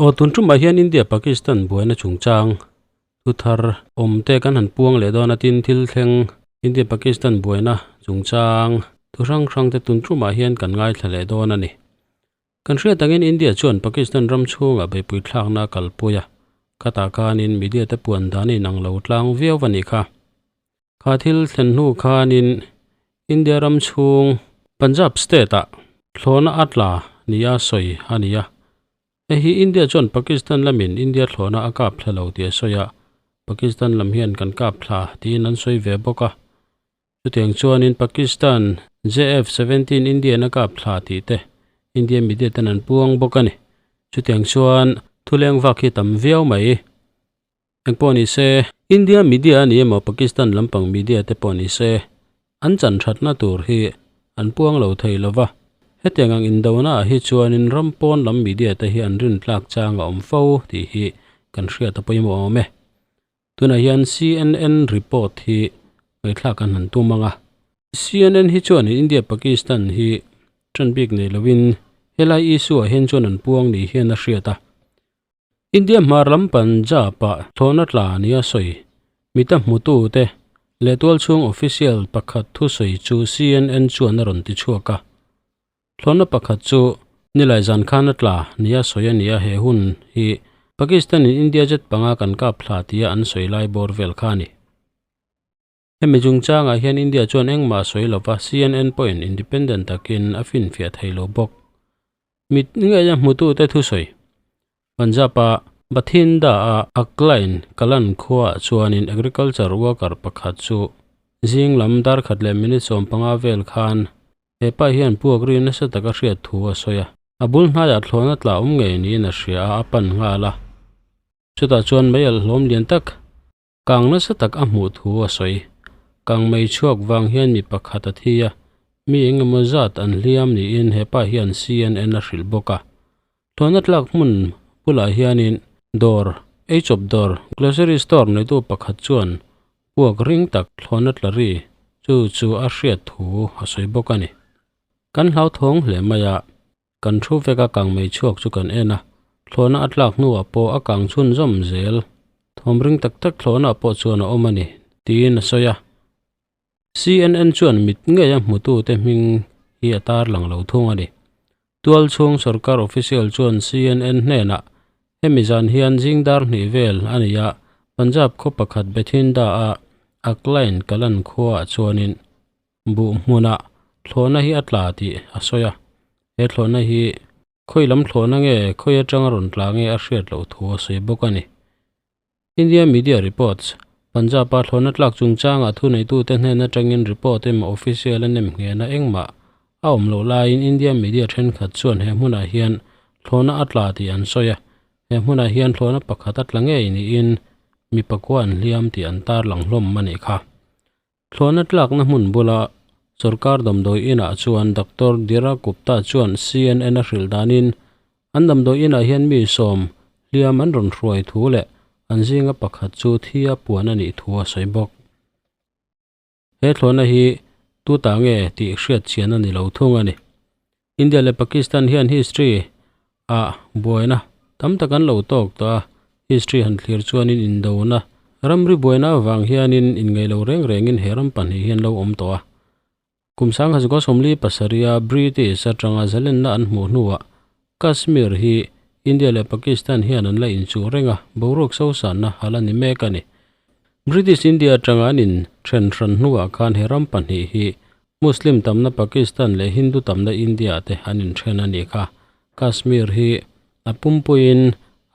Aw tun tumah hian India Pakistan buaina chungchang thu thar awm te kan han puang leh dawn a tin thil thleng India Pakistan buaina chungchang thu hrang hrang te tun tumah hian kan ngaithla leh dawn a ni. Kan hriat angin India chuan Pakistan ram chhungah beihpui thlakna a kalpui a, khatah khanin media te puan dan in ang lo tlang viau a nih kha. Kha thil thlen hnu khanin India ram chhung Punjab state ah thlawhna a tla nia sawi a ni a. Hei hi India chuan Pakistan lamin India thlawhna a kap thla lo tih a sawi a, Pakistan lam hian kan kap thla tiin an sawi ve bawk a. Chutiang chuanin Pakistan JF-17 Indian a kap thla tih te India media ten an puang bawk a ni. Chutiang chuan thuleng vak hi tam viau mai. Engpawh ni se, India media a ni emaw Pakistan lampang media te pawh ni se, an chan thatna tur hi an puang lo thei lo va. Hetiang ang indona ah hi chuanin ram pawn lam media te hi an rintlak chang a awm fo tih hi kan hriat a pawimawh awm e. Tunah hian CNN report hi ngaihthlak an han tum ang a. CNN hi chuan India Pakistan hi tan bik nei lovin helai issue ah hian chuan an puang ni hian a hriat a. India hmar lam Punjab ah thlawhna tla nia sawi mita hmutu te leh tualchhung official pakhat thusawi chu CNN chuan a rawn ti chhuak a. Thlawhna pakhat chu nilai zan khan a tla nia sawi a ni a, he hun hi Pakistan in India jet panga kan kap thla tia an sawi lai bawr vel kha a ni. Hemi chungchangah hian India chuan engmah a sawi lova, CNN pawhin independent takin a finfiah thei lo bawk. Mit ngeia hmutute thusawi Punjab-a Bathinda-a Aklain Kalan khuaah chuanin agriculture worker pakhat chu zing lam dar khat leh minute 15 vel khan He pa hian puak ri nasa tak a hriat thu a sawi a, a bul hnaiah thlawhna tla awm ngei niin a hria a, a pan nghal a. Chutah chuan mei alh hlawm lian tak, kang nasa tak a hmuh thu a sawi. Kang mei chhuak vang hian mi pakhat a thi a, mi eng emaw zat an hliam niin he pa hian CNN a hrilh bawk a. Thlawhna tlak hmun bulah hianin dawr, eichawp dawr, grocery store neitu pakhat chuan Puak ring tak thlawhna tla ri chu chu a hriat thu a sawi bawk a ni. Kan hlauthawng hle mai a, kan thu vek a kang mei chhuak chu kan en a, thlawhna a tlak hnuah pawh a kang chhunzawm zel. Thawm ring tak tak thlawhna pawh chuan a awm a ni, tiin a sawi a. CNN chuan mit ngei a hmutute hming hi a tarlang lo thung a ni. Tual chhung sorkar official chuan CNN hnenah hemi zan hian zing dar hnih vel a ni a, Punjab khaw pakhat Bathinda-a Aklain Kalan khuaah chuanin buh hmunah thlawhna hi a tla tih a sawi a. He thlawhna hi khawi lam thlawhna nge khawi atanga rawn tla nge a hriat loh thu a sawi bawk a ni. India media reports, Punjab-a thlawhna tlak chungchangah thuneitute hnen atangin report emaw official a nem nghehna engmah a awm loh laiin India media thenkhat chuan he hmunah hian thlawhna a tla tih an sawi a, he hmunah hian thlawhna pakhat a tla ngei niin mi pakua an hliam tih an tarlang hlawm a nih kha. Thlawhna tlakna hmun bula sorkar damdawi inah chuan Doctor Dira Gupta chuan CNN a hrilh danin an damdawi inah hian mi sawm hliam an rawn hruai thu leh an zinga pakhat chu thi a puan a nih thu a sawi bawk. He thlawhna hi tu ta nge tih hriat chian a ni lo thung a ni. India leh Pakistan hian history ah buaina tam tak an lo tawk tawh a, history han thlir chuanin indona ramri buaina avang hianin inngeih lo reng rengin he ram pahnih hi an lo awm tawh a. Kum 1947 a British atanga zalenna an hmuh hnuah Kashmir hi India leh Pakistan hian an la inchuh reng a, boruak sosanna a la ni mek a ni. British India atanga an inthen hran hnuah khan he ram pahnih hi Muslim tamna Pakistan leh Hindu tamna India te an inthen a nih kha. Kashmir hi a pumpuiin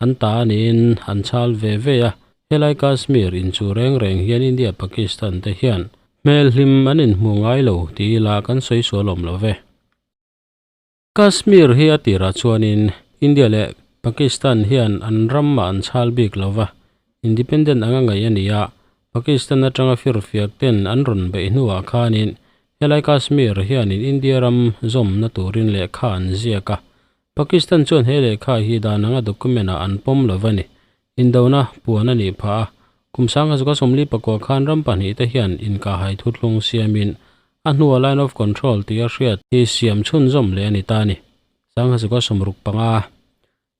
an ta a niin an chhal ve ve a, helai Kashmir inchuh reng reng hian India Pakistan te hian hmel hlim an inhmu ngai lo ti ila kan sawi sual awm lo ve. Kashmir hi a tirah chuanin India leh Pakistan hian an ram ah an chhal bik lo va, independent anga ngaih a ni a, Pakistan atanga firfiak ten an rawn beih hnuah khanin helai Kashmir hianin India ram zawmna turin lehkha an ziak a, Pakistan chuan he lehkha hi dan anga document ah an pawm lo va ni. Indona puan a nih phah a, kum 1949 khan ram pahnih te hian inkahhai thuthlung siamin a hnua line of control tih a hriat hi siam chhunzawm leh a ni ta a ni. 1965.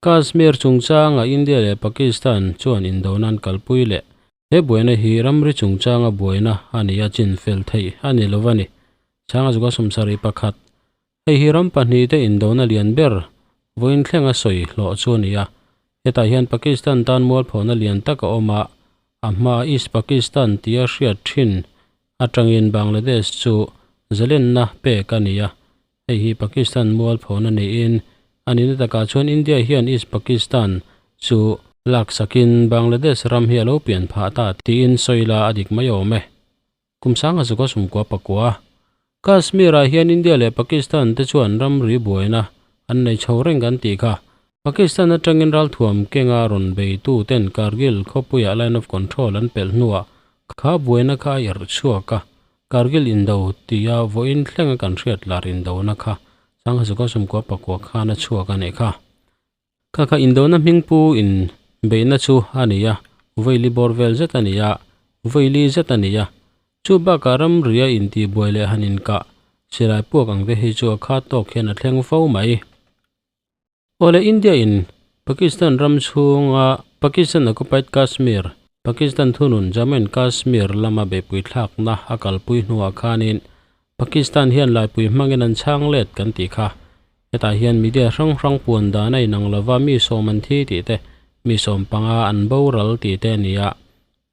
Kashmir chungchanga India leh Pakistan chuan indona an kalpui leh. He buaina hi ramri chungchanga buaina a ni a, chinfel theih a ni lo a ni. Changa zuka 71. Hei hi ram pahnihte indona lian ber vawiin thlenga sawi hlawh chu a ni a. Hetah hian Pakistan tan mualphawhna lian tak a awm a, a hmaa East Pakistan tia hriat thin atangin Bangladesh chu zalenna pek a ni a. Hei hi Pakistan mualphawhna niin a nihna takah chuan India hian East Pakistan chu laksakin Bangladesh ram hi a lo pian phah ta tiin sawi la a dik mai awm e. Kum sanga zuka sumkua pakua. Kashmir-ah hian India leh Pakistan te chuan ramri buaina an nei chho reng kan tih kha. Pakistan atangin ralthuam kenga rawn beitu ten Kargil khawpuiah Line of Control an pelh hnuah kha buaina kha a erh chhuak a, Kargil indo tia vawiin thlenga kan hriat lar indona kha sanga zuka sumkua pakua khan a chhuak a nih kha. Kha kha indona hmingpu in beihna chu a ni a, vawi bawr vel zet a ni a, vawi li zet a ni a. Chu bakah ramria intihbuai leh han inkah silai puak ang te hi chu a khat tawk hian a thleng fo mai. Awle India in Pakistan ram chhunga Pakistan occupied Kashmir, Pakistan thunun Jammu and Kashmir lama beihpui thlakna a kalpui hnuah khanin Pakistan hian laipui hmangin an chhang let kan tih kha. Hetah hian media hrang hrang puan dan a inang lova mi sawm an thi tih te, mi sawm panga an boral tih te a ni a.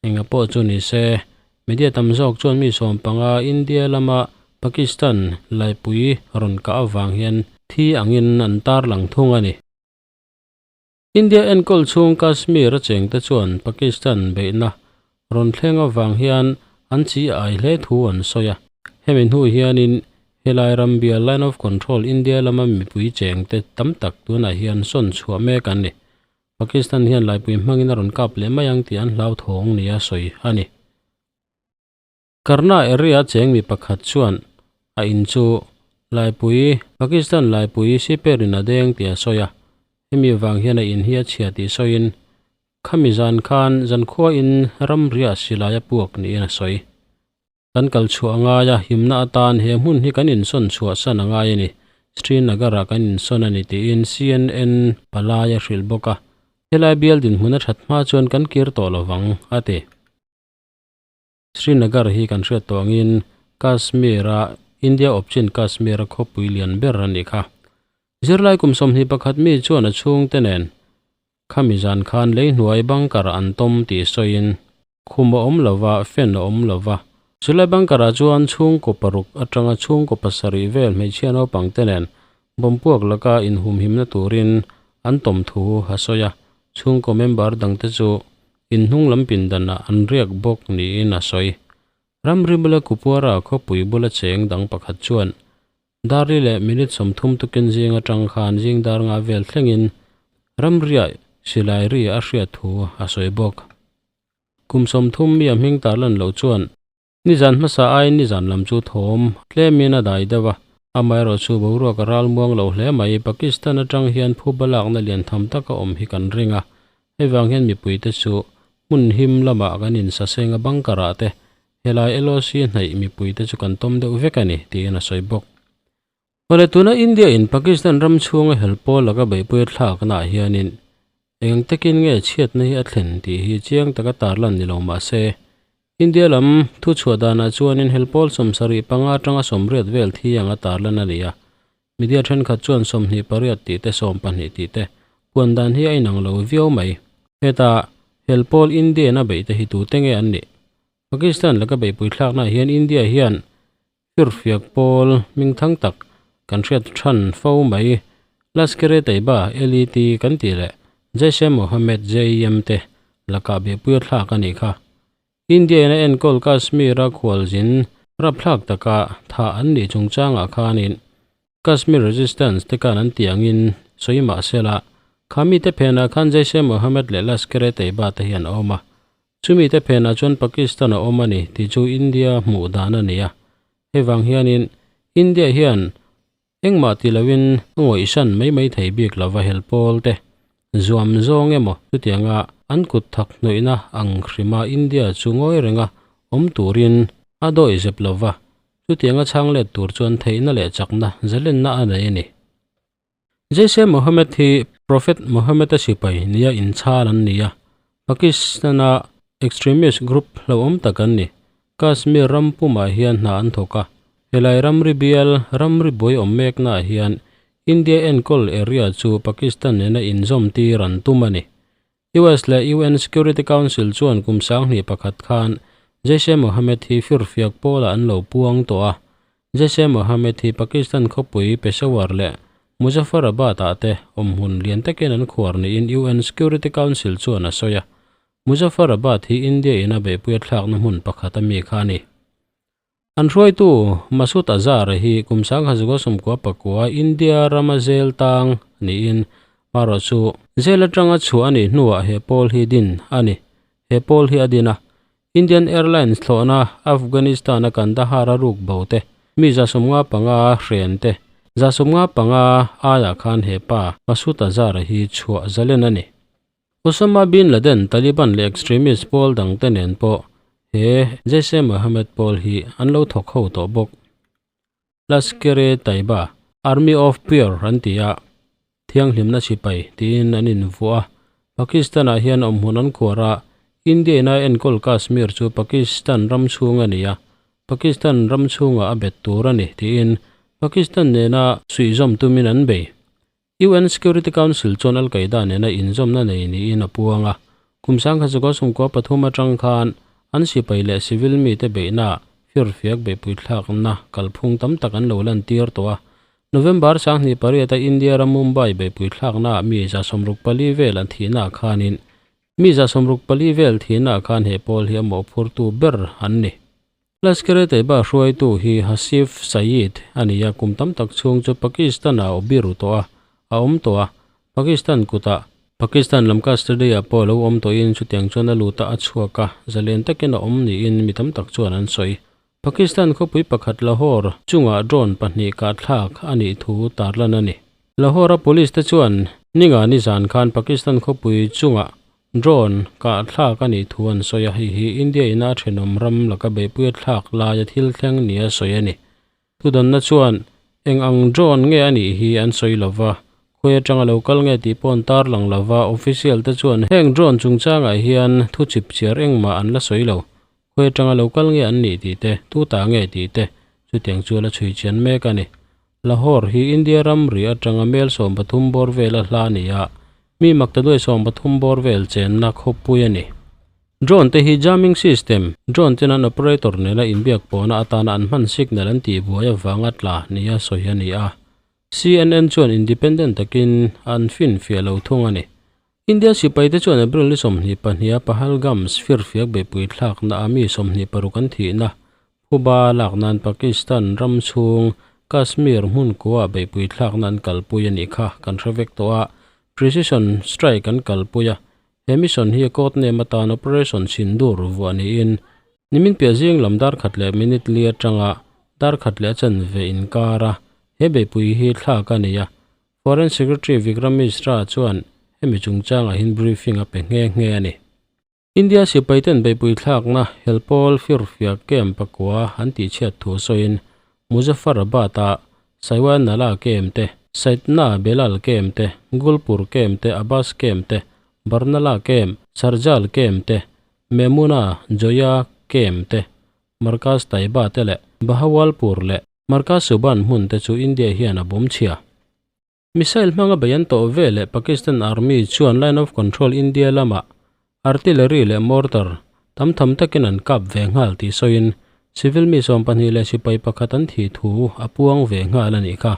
Enga pawh chu ni se, media tam zawk chuan mi sawm panga India lama Pakistan laipui rawn kah avang hian thi angin an tarlang thung a ni. India enkawl chhung Kashmir a chengte chuan Pakistan beihna rawn thleng avang hian an chi ai hle thu an sawi a. Hemi hnu hianin helai ram bial Line of Control India lama mipui chengte tam tak tunah hian sawn chhuah mek an ni. Pakistan hian laipui hmangin a rawn kap leh mai ang tih an hlauthawng nia sawi a ni. Karna area cheng mi pakhat chuan a in chu Laipui, Pakistan Laipui siperin a deng tih a sawi a, hemi vang hian a in hi a chhia tih sawiin khami zan khan zankhua in ramriah silai a puak niin a sawi. Kan kal chhuah a ngai a, himna atan he hmun hi kan insawn chhuah san a ngai a ni. Srinagar-ah kan insawn a ni tiin CNN palai a hrilh bawk a, helai bial dinhmun a that hma chuan kan kir tawh lovang, a ti. Srinagar hi kan hriat tawh angin Kashmir-a India awpchin Kashmir-a khawpui lian ber a nih kha. Zirlai kum 21 mi chuan a chhungte nen khami zan khan lei hnuai bunker an tawm tih sawiin khum a awm lova, fan a awm lova. Chulai bunker-ah chuan chhungkaw paruk atanga chhungkaw pasarih vel hmeichhia naupangte nen bawmpuak laka inhumhimna turin an tawm thu a sawi a. Chhungkaw member dangte chu inhnung lam pindanah an riak bawk niin a sawi. Ramri bula Kupwara khawpui bula cheng dang pakhat chuan darli leh minute 30 tukin zing atang khan zing dar nga vel thlengin ramriah silai ri a hriat thu a sawi bawk. Kum 30 mi a hming tarlan loh chuan nizan hmasa aiin nizan lam chu thawm tlemin a dai deuh a. Amaherawh chu boruak a ral muang lo hle mai. Pakistan atang hian phu balakna lian tham taka awm hi kan ring a. Hei vang hian mipuite chu hmun him lamah kan insasenga bunker-ah te helai LOC hnaih mipuite chu kan tawm deuh vek a ni tiin a sawi bawk. Awle tuna India in Pakistan ram chhunga helpawl laka beihpui a thlaknaah hianin eng takin nge chhiatna hi a thlen tih hi chiang taka tarlan ni lo mah se India lam thu chhuah danah chuanin helpawl 75 atanga 80 vel thi anga tarlan a ni a. Media thenkhat chuan 28 tih te 12 tih te puan dan hi a inang lo viau mai. Heta helpawl India in a beih te hi tute nge an nih? Pakistan laka beihpui thlaknaah hian India hian firfiak pawl hming thang tak kan hriat than fo mai. Lashkar-e-Taiba, LET kan tih leh Jaish-e-Mohammed, JEM te lakah beihpui a thlak a nih kha. India in a enkawl Kashmir-a khualzin rapthlak taka thah an nih chungchangah khanin Kashmir Resistance te khan an tih angin sawi mah sela, khami te phenah khan Jaish-e-Mohammed leh Lashkar-e-Taiba te hi an awm a. Chumi te phenah chuan Pakistan a awm a ni tih chu India hmuh dan a ni a. Hei vang hianin India hian engmah ti loin a ngawihsan mai mai thei bik lova helpawl te zuam zawng emaw chutianga an kut thak hnawihna ang hrima India chu ngawi renga awm turin a dawi zep lova chutianga chhang let tur chuan theihna leh chakna zalenna a nei a ni. Jaish-e-Mohammed hi Prophet Mohammed-a sipai nia inchhal an ni a, Pakistan-a extremist group hlauhawm tak an ni. Kashmir ram pumah hian hna an thawk a, helai ramri bial ramri buai awm meknaah hian India enkawl area chu Pakistan nena inzawm tir an tum a ni. US leh UN Security Council chuan kum 2001 khan Jaish-e-Mohammed hi firfiak pawlah an lo puang tawh a. Jaish-e-Mohammed hi Pakistan khawpui Peshawar leh Muzaffarabad-ah te awmhmun lian takin an khuar niin UN Security Council chuan a sawi a. Muzaffarabad hi India in a beihpuia thlakna hmun pakhat a mi kha a ni. An hruaitu Masood Azhar hi kum 1999 India rama zel tang niin marawh chu zel atanga chhuah a nih hnuah he pawl hi din a ni. He pawl hi a din a, Indian Airlines thlawhna Afghanistan-a Kandahar-a ruk bo te, mi 75 hren te, 75 aiah khan he pa Masood Azhar hi chhuah zalen a ni. Osama bin Laden, Taliban leh extremist pawl dangte nen pawh he Jaish-e-Mohammed pawl hi an lo thawk ho tawh bawk. Lashkar-e-Taiba, Army of Pure an ti a, thianghlimna sipai tiin an invuah a. Pakistan-ah hian awmhmun an khuar a, India ina enkawl Kashmir chu Pakistan ram chhung a ni a, Pakistan ram chhungah a bet tur a ni tiin Pakistan nena suihzawm tumin an bei. UN Security Council chuan Al Qaeda nena inzawmna nei niin a puang a, kum 1993 atang khan an sipai leh civil mite beihna firfiak beihpui thlakna kalphung tam tak an lo lantir tawh a. November 28 a India ram Mumbai beihpui thlaknaah mi 64 vel an thihnaah khanin mi 64 vel thihnaah khan he pawl hi a mawhphurtu ber an ni. Lashkar-e-Taiba hruaitu hi Hasif Saeed a ni a, kum tam tak chhung chu Pakistan-ah a biru tawh a, a awm tawh a, Pakistan kutah. Pakistan lam custody-ah pawh a lo awm tawhin chutiang chuan a lut a, a chhuak a, zalen takin a awm niin mi tam tak chuan an sawi. Pakistan khawpui pakhat Lahore chungah drone pahnih kahthlak a nih thu tarlan a ni. Lahore-a police te chuan ninga nizan khan Pakistan khawpui chungah Drone kah thlak a nih thu an sawi a, hei hi India ina a thenawm ram laka beihpuia thlak laia thil thleng nia sawi a ni. Thudanna chuan eng ang drone nge a nih hi an sawi lo va, khawi atanga lo kal nge tih pawh an tarlang lo va, official te chuan heng drone chungchangah hian thu chip chiar engmah an la sawi lo, khawi atanga lo kal nge an nih tih te, tu ta nge tih te, chutiang chu la chhui chian mek a ni. Lahore hi India ramri atanga mel 13 bawr vela hla a ni a, mi maktaduai 13 bawr vel chenna khawpui a ni. Drone te hi jamming system, drone ten an operator nena inbiak pawhna atana an hman signal an tihbuai avanga tla nia sawi a ni a. CNN chuan independent takin an finfiah lo thung a ni. India sipaite chuan April ni 22 a Pahalgam firfiak beihpui thlakna a mi 26 an thihna Phuba lak nan Pakistan ram chhung Kashmir hmun kuah beihpui thlakna an kalpui a nih kha kan hre vek tawh a, precision strike an kalpui a, he mission hi a code name atan Operation Sindoor vuah niin nimin piah zing lam dar khat leh minute li atanga dar khat leh a chanve inkar a he beihpui hi thlak a ni a. Foreign Secretary Vikram Misra chuan hemi chungchangah hian briefing a pe nghe nghe a ni. India sipaiten beihpui thlakna helpawl firfiak camp pakua an tihchhiat thu sawiin Muzaffarabad-a Saiwan Nala camp te, Saidna Belal camp te, Gulpur camp te, Abbas camp te, Barnala camp, Sarjal camp te, Mehmuna Joya camp te, Markaz Taiba te leh Bahawalpur leh Markaz Suban hmun te chu India hian a bawm chhia. Missile hmanga bei an tawh ve leh Pakistan Army chuan Line of Control India lamah artillery leh mortar tam tham takin an kap ve nghal tih sawiin civil mi 12 leh sipai pakhat an thih thu a puang ve nghal a nih kha.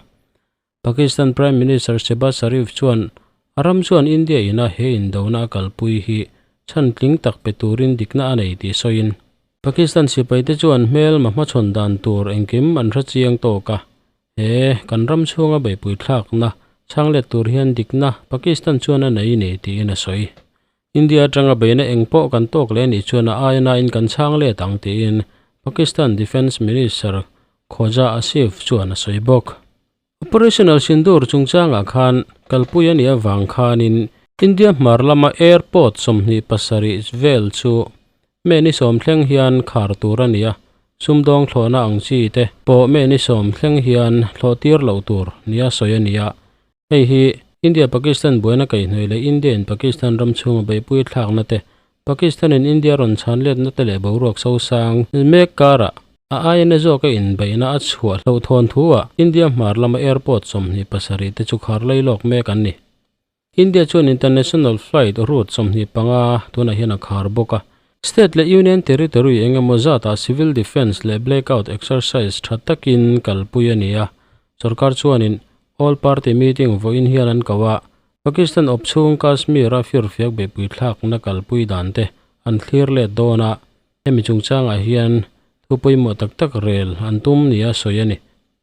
Pakistan Prime Minister Shehbaz Sharif chuan a ram chuan India ina he indona a kalpui hi chhan tling tak pe turin dikna a nei tih sawiin Pakistan sipaite chuan hmel ma hmachhawn dan tur engkim an hre chiang tawk a, he kan ram chhunga beihpui thlakna chhang let tur hian dikna Pakistan chuan a nei ni tiin a sawi. India atanga beihna eng pawh kan tawk leh anih chuan a aina in kan chhang let ang tiin Pakistan Defence Minister Khwaja Asif chuan a sawi bawk. Operational Sindoor chungchangah khan kalpui a nih avang khanin India hmar lama airport 27 vel chu May ni sawm thleng hian khar tur a ni a, sumdawng thlawhna ang chi te pawh May ni sawm thleng hian thlawh tir loh tur nia sawi a ni a. Hei hi India-Pakistan buaina kaihhnawih leh India-in Pakistan ram chhunga beihpui thlakna te, Pakistan-in India rawn chhan letna te leh boruak sosang mek karah a aia na zawka inbeihna a chhuah hlauhthawn thu-ah India hmar lama airport 27 te chu khar lei lawk mek an ni. India chuan international flight route 25 tunah hian a khar bawk a. State leh Union Territory eng emaw zatah civil defence leh blackout exercise tha takin kalpui a ni a. Sorkar chuanin all party meeting vawiin hian an ko a, Pakistan awp chhung Kashmir-a firfiak beihpui thlakna kalpui dan te an thlir let dawn a, hemi chungchangah hian thu pawimawh tak tak rel an tum nia sawi a ni.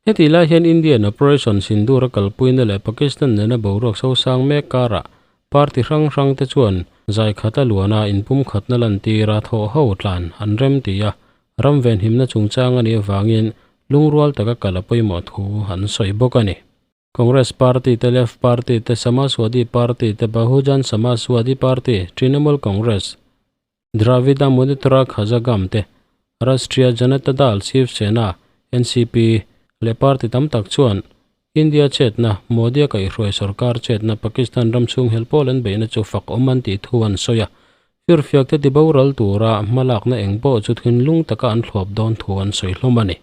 Hetih lai hian Indian Operation Sindoor a kalpuina leh Pakistan nena boruak sosang mek karah party hrang hrang te chuan zai khat a luan a inpumkhatna lantira thawh ho tlan an rem ti a, ram venhimna chungchang a nih avangin lungrual taka kal a pawimawh thu an sawi bawk a ni. Congress Party te, Left Party te, Samajwadi Party te, Bahujan Samajwadi Party, Trinamool Congress, Dravida Munnetra Kazhagam te, Rashtriya Janata Dal, Shiv Sena, NCP, leh party tam tak chuan India chetna, Modi-a kaihhruai sorkar chetna Pakistan ram chhung hel pawl an beihna chu fak awm an tih thu an sawi a. Firfiak te tiboral tura hmalakna eng pawh chu thinlung taka an thlawp dawn thu an sawi hlawm a ni.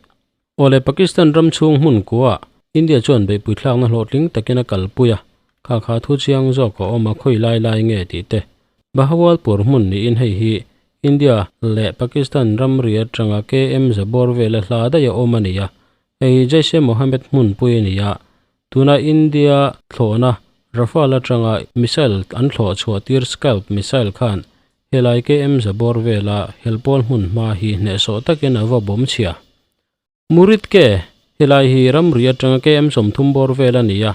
Awle Pakistan ram chhung hmun kuah India chuan beihpui thlakna hlawhtling takin a kalpui a, kha kha thu chiang zawk a awm a khawi lai lai nge tih te. Bahawalpur hmun niin hei hi India leh Pakistan ramri atanga KM zabawr vela hla daih a awm a ni a, hei hi Jaish-e-Mohammed hmunpui a ni a, tuna India thlawhna Rafale atanga missile an thlawh chhuah tir Scalp missile khan Helai KM Zabawr vela helpawl hmun hma hi hnehsawh takin a va bawm chhia. Murit ke, helai hi ramri atanga KM 30 bawr vel a ni a.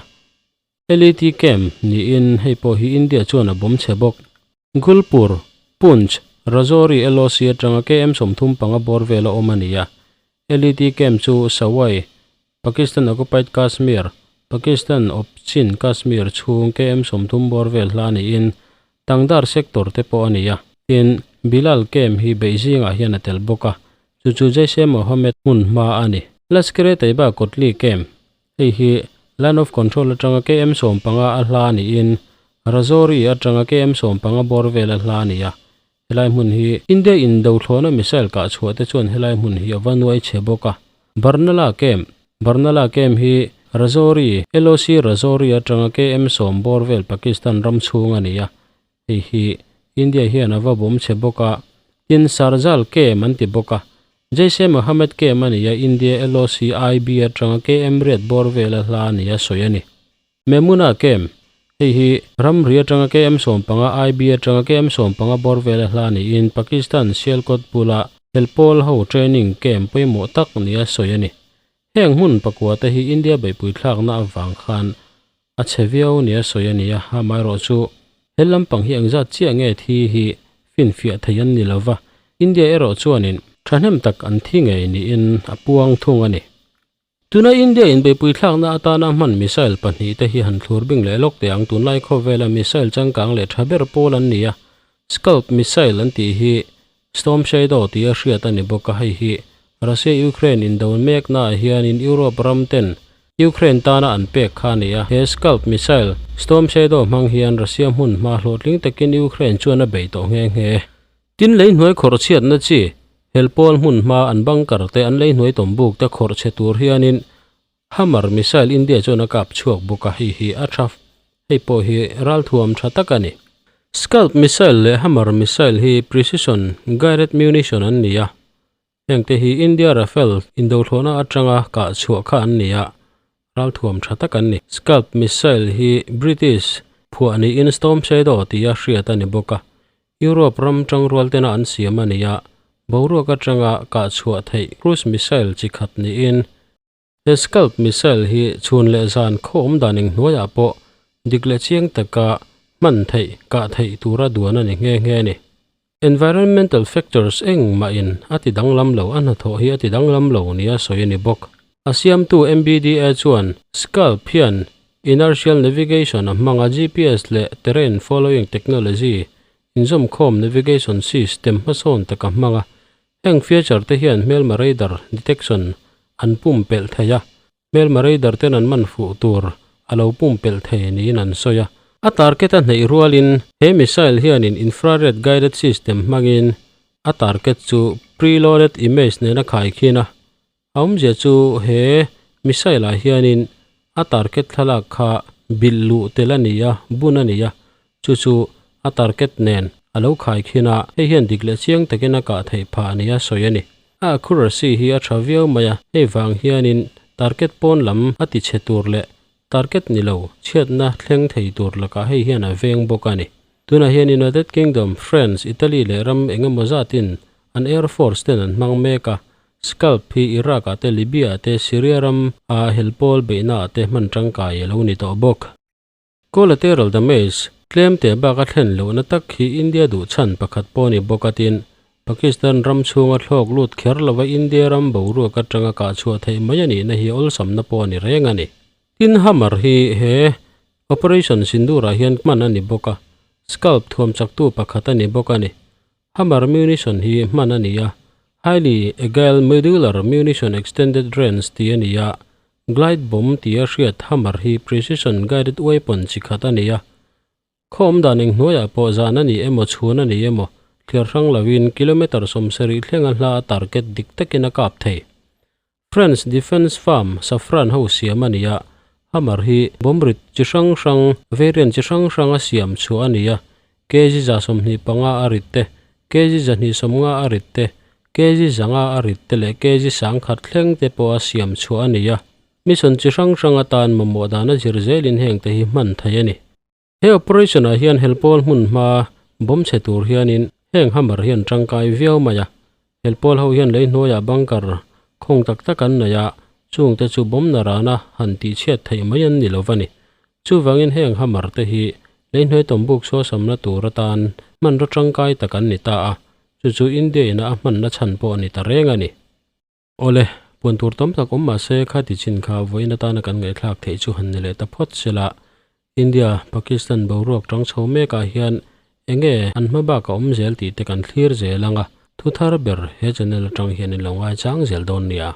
LET camp niin hei pawh hi India chuan a bawm chhe bawk. Gulpur, Poonch, Rajouri LOC atanga KM 35 bawr vela awm a ni a. LET camp chu Sawai, Pakistan Occupied Kashmir, Pakistan awp chin Kashmir chhung KM 30 bawr vel hla niin Tangdar sector te pawh a ni a. Tin, Bilal camp hi Beijing ah hian a tel bawk a, chu chu Jaish-e-Mohammed hmun hma a ni. Lashkar-e-Taiba Kotli camp, hei hi Line of Control atanga KM 15 a hla niin Rajouri atanga KM 15 bawr vel a hla a ni a. Helai hmun hi India in do thlawhna missile kah chhuah te chuan helai hmun hi a va nuai chhe bawk a. Barnala Camp, Barnala Camp hi Rajouri, LOC Rajouri atanga KM 10 bawr vel Pakistan ram chhung a ni a. Hei hi India hian a va bawm chhe bawk a. Tin, Sarjal Camp an ti bawk a. Jaish-e-Mohammed Camp a ni a, India LOC IB atanga KM riat bawr vel a hla a ni a sawi a ni. Memuna Camp, Hei hi ramri atanga KM 15, IB atanga KM 15 bawr vela hla niin Pakistan Sialkot bula helpawl ho training camp pawimawh tak nia sawi a ni. Heng hmun pakua te hi India beihpui thlakna avang khan a chhe viau nia sawi a ni a, amaherawhchu he lampang hi engzat chiah nge thi hi finfiah thei an ni lova, India erawh chuanin thahnem tak an thi ngei niin a puang thung a ni. Tuna India in beihpui thlakna atana hman missile pahnih te hi han thlur bing leh lawk teh ang. Tunlai khawvela missile changkang leh tha ber pawl an ni a, Scalp missile an tih hi Storm Shadow tia hriat a ni bawk a, hei hi Russia-Ukraine indo meknaah hianin Europe ram ten Ukraine tana an pek kha a ni a. He Scalp missile Storm Shadow hmang hian Russia hmun hma hlawhtling takin Ukraine chuan a bei tawh nghe nghe. Tin lei hnuai khawrh chhiatna chi, helpawl hmun hma an bunker te an lei hnuai tawm buk te khawrh chhe tur hianin Hammer missile India chuan a kap chhuak bawk a, hei hi a tha, hei pawh hi ralthuam tha tak a ni. Scalp missile leh Hammer missile hi precision guided munition an ni a, Hengte hi India Rafale indothlawhna atanga kah chhuah kha an ni a, ralthuam tha tak an ni. Scalp missile hi British phuah niin Storm Shadow tia hriat a ni bawk a, Europe ram tangrual tena an siam a ni a, boruak atanga kah chhuah theih cruise missile chi khat niin He Scalp missile hi chhun leh zan khaw awm dan eng hnuaiah pawh dik leh chiang taka hman theih, kah theih tura duan a ni nghe nghe a ni. Environmental factors engmahin a ti danglam lo, a hnathawh hi a ti danglam lo nia sawi a ni bawk. A siamtu MBDA chuan Scalp hian inertial navigation a hmang a, GPS leh terrain following technology inzawmkhawm navigation system hmasawn taka hmang a, Heng feature te hian hmelma radar detection an pumpelh thei a, hmelma radar ten an man fuh tur a lo pumpelh thei niin an sawi a. A target a hneih rualin he missile hianin infrared guided system hmangin a target chu preloaded image nen a khaikhin a. A awmzia chu he missile ah hianin a target thlalak kha bilh luh tel a ni a, bun a ni a, chu chu a target nen a lo khaikhin a, hei hian dik leh chiang takin a kah theih phah nia sawi a ni. A accuracy hi a tha viau mai a, hei vang hianin target pawn lam a ti chhe tur leh target ni lo chhiatna thleng thei tur lakah hei hian a veng bawk a ni. Tunah hian United Kingdom, France, Italy leh ram eng emaw zatin an air force ten an hmang mek a, Scalp hi Iraq ah te Libya ah te Syria ram a helpawl beihna ah te hman tangkai a lo ni tawh bawk. Collateral damage tlem teh bak a thlen lohna tak hi India duh chhan pakhat pawh a ni bawk a tin Pakistan ram chhunga thlawk lut kher lova India ram boruak atanga kah chhuah theih mai a nihna hi awlsamna pawh a ni reng a ni. Tin Hammer hi he Operation Sindoor ah hian hman a ni bawk a, Scalp thuam chaktu pakhat a ni bawk a ni. Hammer munition hi hman a ni a, Highly Agile Modular Munition Extended Range tih a ni a, Glide bomb tia hriat Hammer hi precision guided weapon chi khat a ni a. Khaw awm dan eng hnuaiah pawh zan a ni emaw chhun a ni emaw thliar hrang loin kilometre sawmsarih thlenga hla a target dik takin a kap thei. French defence firm Safran ho siam a ni a, Hammer hi bomb rit chi hrang hrang, variant chi hrang hrang a siam chhuah a ni a, kg 25 a rit te, kg 250 a rit te, kg 500 a rit te leh kg 1000 thleng te pawh a siam chhuah a ni a. Mission chi hrang hrang atan mamawh dan a zir zelin heng te hi hman theih a ni. He operation ah hian helpawl hmun hma bomb chhe tur hianin heng hammer hi an tangkai viau mai a, helpawl ho hian lei hnuaiah bunker khawng tak tak an nei a, chungte chu bomb na rana han tih chhiat theih mai an ni lo va ni. Chuvangin heng hammer te hi lei hnuai tawmbuk suasamna tur atan hmanraw tangkai tak an ni ta a, chu chu India ina a hmanna chhan pawh a ni ta reng a ni. Awle, puan tur tam tak awm mahse kha ti chin kha vawiin atana kan ngaihthlak theih chu han ni leh ta phawt sela. India, Pakistan boruak tang chho mekah hian enge an hma bak a awm zel tih te kan thlir zel ang a, thu thar ber he channel atang hian in lo ngaichang zel dawn nia.